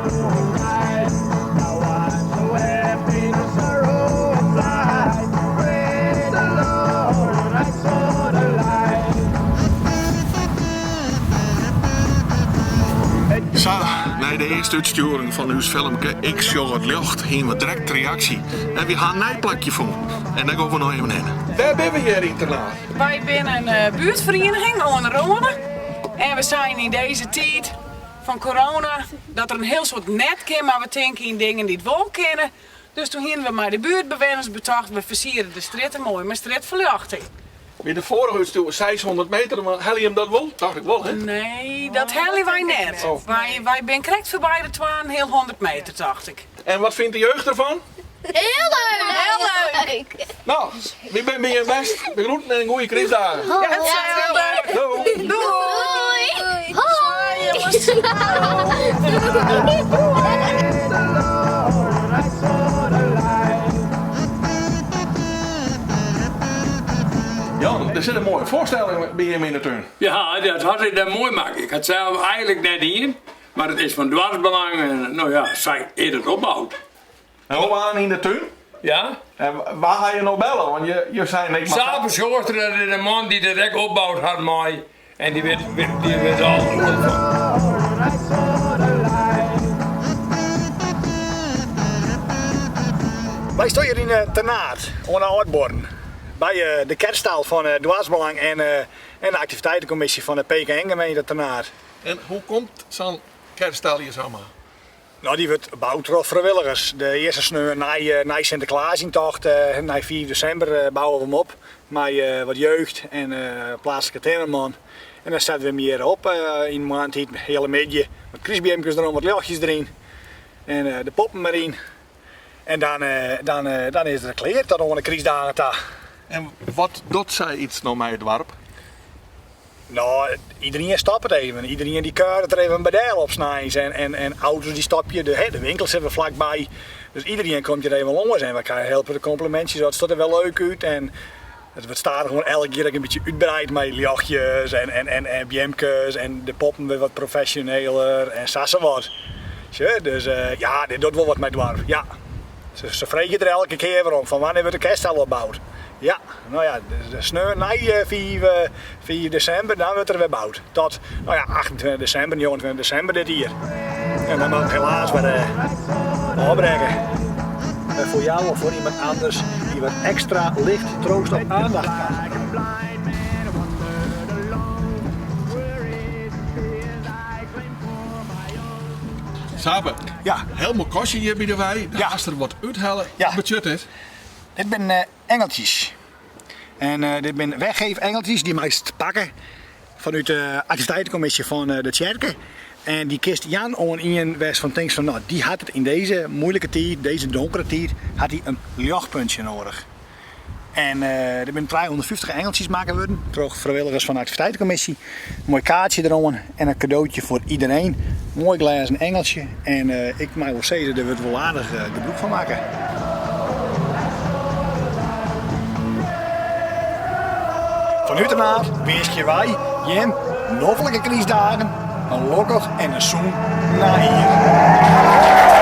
Sa, nei de earste útstjoering fan ús filmke Ik sjoch it ljocht hiene we direkt reaksje en wy ha in nij plakje fûn. En dêr gean we no even hinne. Wêr binne we hjir yn Ternaard? Wy binne in buertferieniging oan de Râne en we seinen yn dizze tiid fan corona dat der in hiel soad net kin, mar we tinke yn dingen dy't wol kinne. Dus toen hiene we mei de buertbewenners betocht, we fersiere de strjitte moai mei strjitferljochting. By de foarige útstjoering 600 meter, mar helje jim dat wol? Tocht ik wol, hè? Nee, dat helje wy net. Wy, wy binne krekt foarby de 2,5 meter, tocht ik. En wat fynt de jeugd derfan? Hiel leuk! Hiel leuk! No, wy binne by jim west. De groeten en goede krystdagen. Ja, itselde. Doei! Doei! Hoi jonges! Jan, der sit in moaie foarstelling by jim yn de tún. Ja, dat hat ik dêr moai makke. Ik ha it sels eigenlik net dien, mar it is fan doarpsbelang en no ja, sa is it opboud. En hoe waren yn de tún? Ja. En wa ha je no belle? Want je, je seinen ik Sape Schoorster, dat is de man dy't it ek opboud hat mei en dy wit, dy wit al oer fan. Wy stean hjir yn eh, Ternaard oan de Aldbuorren by eh, de kerststal fan eh, Doarpsbelang en, en de aktiviteitenkommisje fan de PKN-gemeente Ternaard. En hoe komt sa'n kerststal hjir samar? No, dy wurdt boud troch frijwilligers. De earste sneon nei, nei Sinteklaasyntocht, nei 5 desimber, bouwe we him op mei wat jeugd en pleatslike timmerman. En dan sette we him hjir op yn de moarntiid, heale middei, wat krystbeamkes derom, wat ljochtjes deryn en de poppen deryn. En dan, dan, dan is er klear tot oan de krystdagen ta. En wat docht sayts no mei it doarp? No, iderien stoppet even. Iderien dy kuieret der even by del op sneins. En, en, en auto's dy stopje, de, de winkel sit der flakby. Dus iderien komt hjir even lâns en we krije hiel protte komplimintsjes. Dat sjocht der wer leuk út. En it wurdt stadichoan elk jier ek in bytsje útbreid mei ljochtjes en, en, en, en beamkes en de poppen wurde wat profesjoneler en sa sa wat. Sjoch, dus uh, ja, dit docht wol wat mei it doarp. Ja. Se, se freegje der elke kear wer om fan wannear wurdt de kerststal opboud. Ja, no ja, de sneon nei 5, 5 desimber, dan wurdt er wer boud. Tot, no ja, 28 desimber, 29 desimber dit jier. En dan moat ik helaas wer uh, ôfbrekke. Voor jou of voor iemand anders die wat extra licht, troost of aandacht kan. Sape, ja. Helemaal kastje hjir by de wei. Ja. Hast der wat úthelle. Ja. Wat betsjut dit? Dit binne engeltjes. En uh, dit binne weggeefengeltjes, dy meist pakke fanút de aktiviteitenkommisje fan de tsjerke. En dy kinst jaan oan ien wêr'tst fan tinkst fan no, dy hat it yn dizze moeilike tiid, dizze donkere tiid, hat dy in ljochtpuntsje noadich. En uh, der binne 350 engeltjes makke wurden troch frijwilligers fan de aktiviteitenkommisje. Moai kaartsje deroan en in kadootje foar iedereen. Moai glêzen engeltsje en uh, ik mei wol sizze, der wurdt wol aardich uh, gebrûk fan makke. Fanút Ternaard winskje wy jim noflike krystdagen, in lokkich en in sûn nijjier.